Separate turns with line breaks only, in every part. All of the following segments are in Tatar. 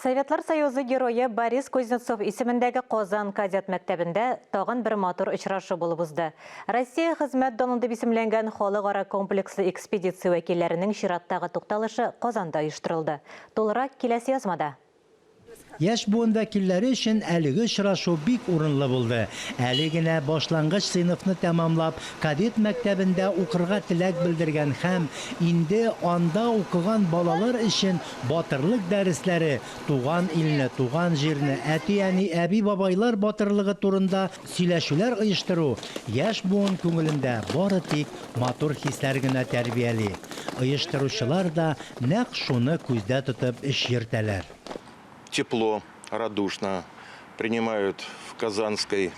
Советлар Союзы Герое Борис Кузнецов исемендәге Казан кадет мәктәбендә тагын бер матур очрашу булып узды. Россия хезмәт даны дип исемләнгән халыкара комплекслы экспедиция вәкилләренең чираттагы тукталышы Казанда оештырылды. Тулырак киләсе язмада.
Яшь буын вәкилләре өчен әлеге очрашу бик урынлы булды. Әле генә башлангыч сыйныфны тәмамлап, кадет мәктәбендә укырга теләк белдергән һәм инде анда укыган балалар өчен Батырлык дәресләре, туган илне, туган җирне, әти-әни, әби-бабайлар батырлыгы турында сөйләшүләр оештыру яшь буын күңелендә бары тик матур хисләр генә тәрбияли. Оештыручылар да нәкъ шуны күздә тотып эш йөртәләр.
Тепло, радушно принимают в Казанской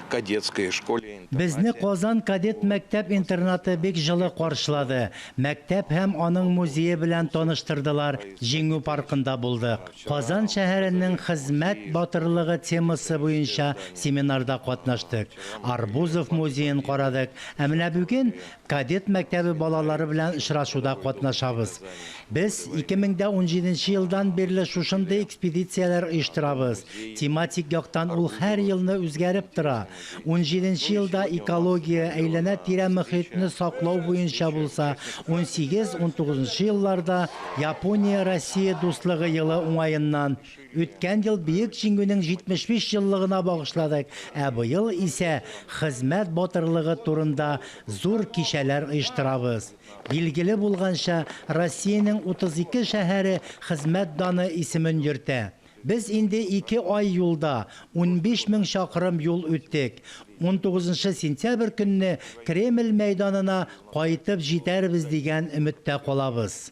кадетской школе-интернате.
Безне Казан кадет мәктәп-интернаты бик җылы каршылады. Мәктәп һәм аның музее белән таныштырдылар, Җиңү паркында булдык. Казан шәһәренең хезмәт батырлыгы темасы буенча семинарда катнаштык. Арбузов музеен карадык. Ә менә бүген Кадет мәктәбе балалары белән очрашуда катнашабыз. Без 2017 нче елдан бирле шушындый экспедицияләр оештырабыз. Тематик яктан ул һәр елны үзгәреп тора. Унҗиденче елда экология, әйләнә-тирә мохитне саклау буенча булса, унсигез-унтугызынчы елларда Япония-Россия дуслыгы елы уңаеннан, Үткән ел Бөек Җиңүнең 75 еллыгына багышладык, ә быел исә хезмәт батырлыгы турында зур кичәләр оештырабыз. Билгеле булганча, Россиянең 32 шәһәре Хезмәт даны исемен йөртә. Без инде ике ай юлда, 15 мең чакрым юл үттек. Унтугызынчы сентябрь көнне Кремль мәйданына кайтып җитәрбез дигән өметтә калабыз.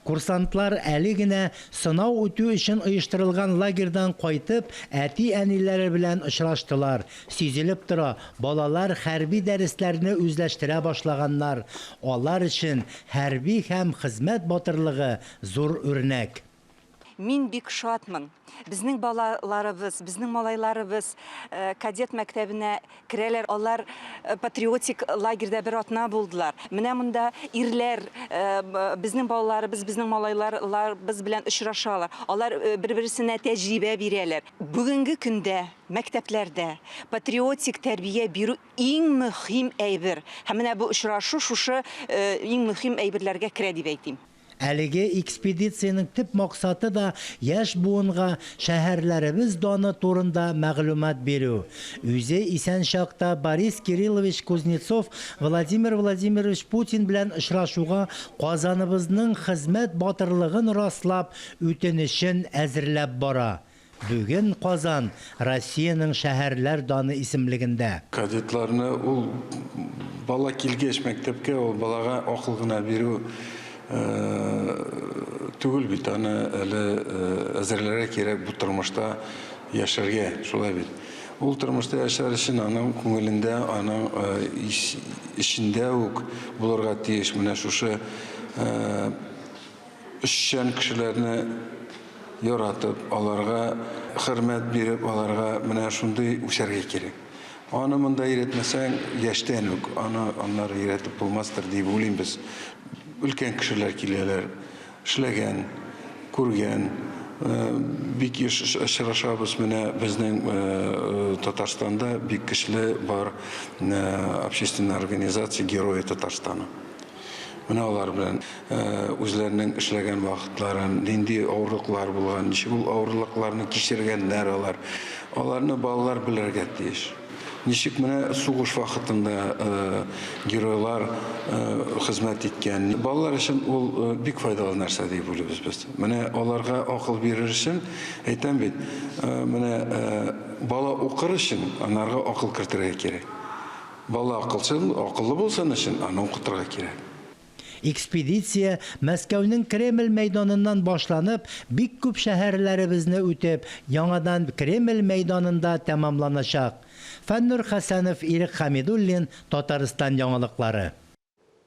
Курсантлар әле генә сынау үтү өчен оештырылган лагерьдан кайтып, әти-әниләре белән очраштылар. Сизелеп тора, балалар хәрби дәресләрне үзләштерә башлаганнар. Алар өчен хәрби һәм хезмәт батырлыгы зур үрнәк.
Мин бик шатмын. Безнең балаларыбыз, безнең малайларыбыз кадет мәктәбенә керәләр. Алар патриотик лагерьда бер атна булдылар. Менә монда ирләр, безнең балаларыбыз, безнең малайларыбыз белән очрашалар. Алар бер-берсенә тәҗрибә бирәләр. Бүгенге көндә мәктәпләрдә патриотик тәрбия бирү иң мөһим әйбер. Һәм менә бу очрашу шушы иң мөһим әйберләргә керә дип әйтим.
Әлеге экспедициянең төп максаты да яшь буынга шәһәрләребез даны турында мәгълүмат бирү. Үзе исән чакта Борис Кириллович Кузнецов Владимир Владимирович Путин белән очрашуга Казаныбызның хезмәт батырлыгын раслап, үтенечен әзерләп бара. Бүген Казан, Россиянең шәһәрләр даны исемлегендә.
Кадетларны ул бала килгәч мәктәпкә, ул балага акыл гына бирү түгел бит, аны әле әзерләргә кирәк бу тормышта яшәргә, шулай бит. Ул тормышта яшәр өчен аның күңелендә, аның эчендә үк булырга тиеш менә шушы Эшчән кешеләрне яратып, аларга хөрмәт биреп, аларга менә шундый үсәргә кирәк. Аны монда өйрәтмәсәң, яшьтән үк, аны аннары өйрәтеп булмастыр дип уйлыйм без. Өлкән кешеләр киләләр, эшләгән, күргән, бик еш очрашабыз менә безнең Татарстанда бик көчле бар общественная организация Герои Татарстана. Менә алар белән үзләренең эшләгән вакытларын, нинди авырлыклар булган, ничек ул авырлыкларны кичергәннәр алар. Аларны балалар белергә тиеш. Ничек менә сугыш вакытында геройлар хезмәт иткән. Балалар өчен ул бик файдалы нәрсә дип уйлыйбыз без. Менә аларга акыл бирер өчен, әйтәм бит, менә бала укыр өчен анарга акыл кертергә кирәк. Бала акылчыл, акыллы булсын өчен аны укытырга кирәк.
Экспедиция Мәскәүнең Кремль мәйданыннан башланып, бик күп шәһәрләребезне үтеп, яңадан Кремль мәйданында тәмамланачак. Фәннур Хәсәнов, Ирек Хәмидуллин, Татарстан яңалыклары.